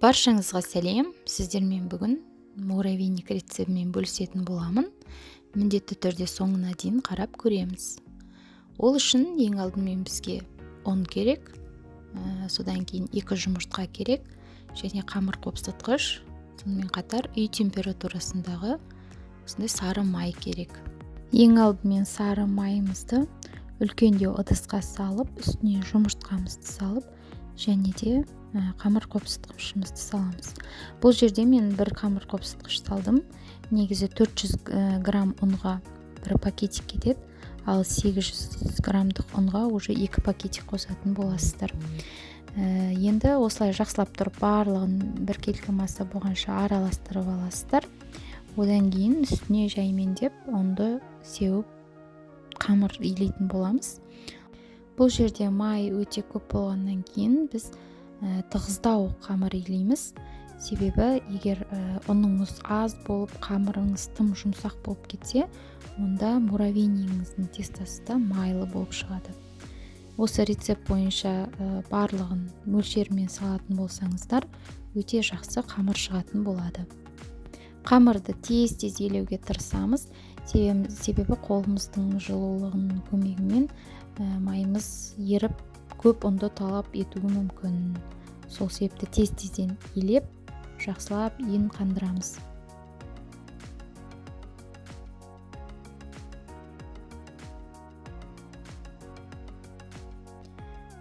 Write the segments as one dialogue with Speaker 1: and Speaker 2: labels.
Speaker 1: Баршаңызға сәлем. Сіздермен бүгін муравейник рецептімен бөлісетін боламын. Міндетті түрде соңына дейін қарап көреміз. Ол үшін ең алдымен бізге ұн керек, содан кейін 2 жұмыртқа керек және қамыр қопсытқыш, сонымен қатар үй температурасындағы осындай сары май керек. Ең алдымен сары майымызды үлкендеу ыдысқа салып, үстіне жұмыртқамызды салып, және де қамыр қопсытқышымызды саламыз. Бұл жерде мен бір қамыр қопсытқыш салдым. Негізі 400 грамм ұнға бір пакетик кетеді, ал 800 граммдық ұнға уже 2 пакетик қосатын боласыздар. Енді осылай жақсылап тұрып барлығын біркелкі масса болғанша араластырып аласыздар. Одан кейін үстіне жаймендеп ұнды сеуіп қамыр илейтін боламыз. Бұл жерде май өте көп болғаннан кейін біз тығыздау қамыр илейміз. Себебі егер ұныңыз аз болып, қамырыңыз тым жұмсақ болып кетсе, онда муравейнигіңіздің тестасы да майлы болып шығады. Осы рецепт бойынша барлығын мөлшерімен салатын болсаңыздар, өте жақсы қамыр шығатын болады. Қамырды тез-тез елеуге тырысамыз, себебі қолымыздың жылулығының көмегімен майымыз еріп көп ұнды талап етуі мүмкін. Сол себепті тез-тезден елеп, жақсылап ең қандырамыз.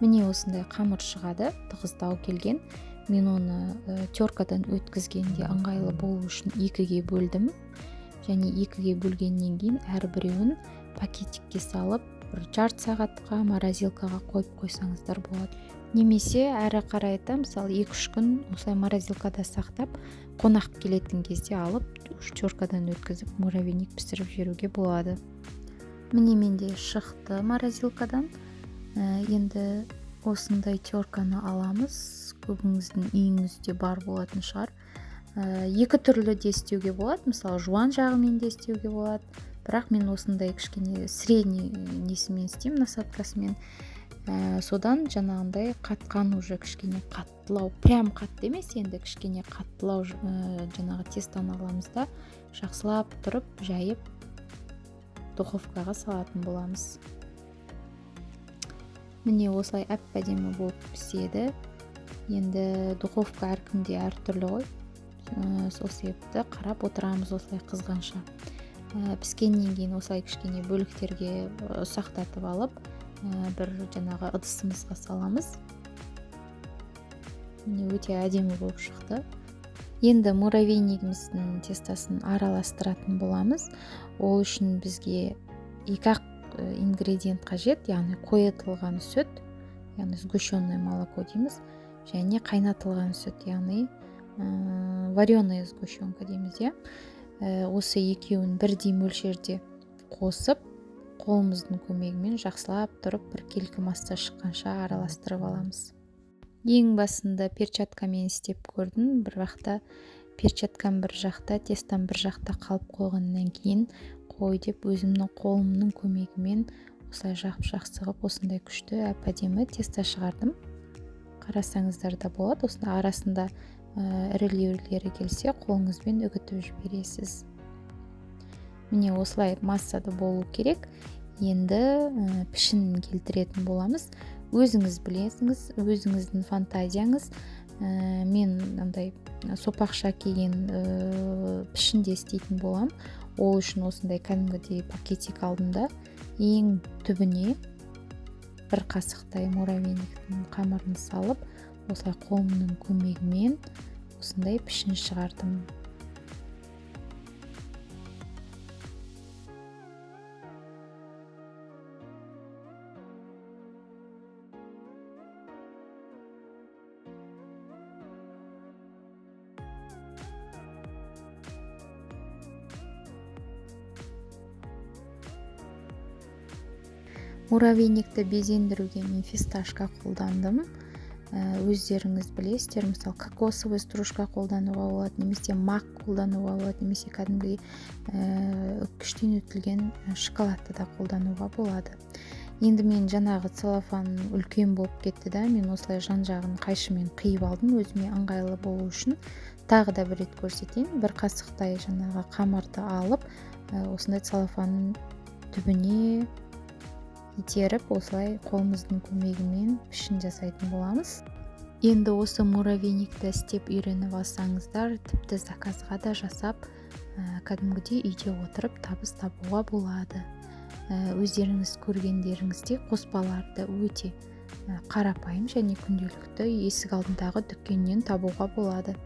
Speaker 1: Міне осындай қамыр шығады, тығыздау келген. Мен оны теркадан өткізгенде ыңғайлы болу үшін 2-ге бөлдім. Және 2-ге бөлгеннен кейін әрбіреуін пакетикке салып, бір жарты сағатқа морозилкаға қойып қойсаңыздар болады. Немесе әрі қарай да, мысалы, 2-3 күн осылай морозилкада сақтап, қонақ келетін кезде алып, теркадан өткізіп, муравейник пісіріп жіберуге болады. Міне менде шықты морозилкадан. Енді осындай терканы аламыз. Көбіңіздің үйіңізде бар болатын шығар. Екі түрлі де істеуге болады. Мысалы, жуан жағымен де істеуге болады. Бірақ мен осындай кішкене средний несімен істеймін, насадкасымен. Содан жаңағындай қатқан уже кішкене қаттылау, прям қатты емес, енді кішкене қаттылау, жаңағы тестаны аламыз да, жақсылап тұрып жайып духовкаға салатын боламыз. Міне осылай әп-әдемі болып піседі. Енді духовка әркімде әртүрлі ғой. Сол себепті қарап отырамыз осылай қызғанша. Піскеннен кейін осылай кішкене бөліктерге ұсақтатып алып, бір жаңағы ыдысымызға саламыз. Міне өте әдемі болып шықты. Енді муравейнигіміздің тестасын араластыратын боламыз. Ол үшін бізге екі-ақ ингредиент қажет, яғни қойытылған сүт, яғни сгущенное молоко дейміз, және қайнатылған сүт, яғни вареная сгущенка дейміз, иә. Осы екеуін бірдей мөлшерде қосып, қолымыздың көмегімен жақсылап тұрып бір келкі масса шыққанша араластырып аламыз. Ең басында перчаткамен істеп көрдім, бірақ та перчаткам бір жақта, тестам бір жақта қалып қойғаннан кейін қой деп өзімнің қолымның көмегімен осылай жап-жақсы қылып осындай күшті әп-әдемі тесто шығардым. Қарасаңыздар да болады, осында арасында ірілеулері келсе қолыңызбен үгітіп жібересіз. Міне осылай массада болу керек. Енді пішінін келтіретін боламыз. Өзіңіз білесіңіз, өзіңіздің фантазияңыз. Мен мынандай сопақша келген пішінде істейтін болам. Ол үшін осындай кәдімгідей пакетик алдым да, ең түбіне бір қасықтай муравейниктің қамырын салып, осылай қолымның көмегімен осындай пішін шығардым. Муравейникті безендіруге мен фисташка қолдандым. Өздеріңіз білесіздер, мысалы, кокосовый стружка қолдануға болады, немесе мак қолдануға болады, немесе кәдімгідей үккіштен өтілген шоколадты да қолдануға болады. Енді мен жаңағы целлофан үлкен болып кетті да, мен осылай жан жағын қайшымен қиып алдым өзіме ыңғайлы болу үшін. Тағы да бір рет көрсетейін. Бір қасықтай жаңағы қамырды алып, осындай целлофанның түбіне итеріп, осылай қолымыздың көмегімен пішін жасайтын боламыз. Енді осы муравейникті істеп үйреніп алсаңыздар, тіпті заказға да жасап, кәдімгідей үйде отырып табыс табуға болады. Өздеріңіз көргендеріңіздей, қоспаларды өте қарапайым және күнделікті есік алдындағы дүкеннен табуға болады.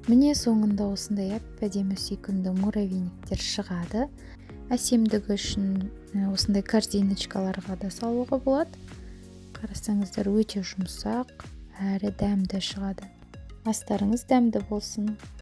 Speaker 1: Міне, соңында осындай әп әдемі сүйкімді муравейниктер шығады. Әсемдігі үшін осындай корзиночкаларға да салуға болады. Қарасаңыздар, өте жұмсақ әрі дәмді шығады. Астарыңыз дәмді болсын!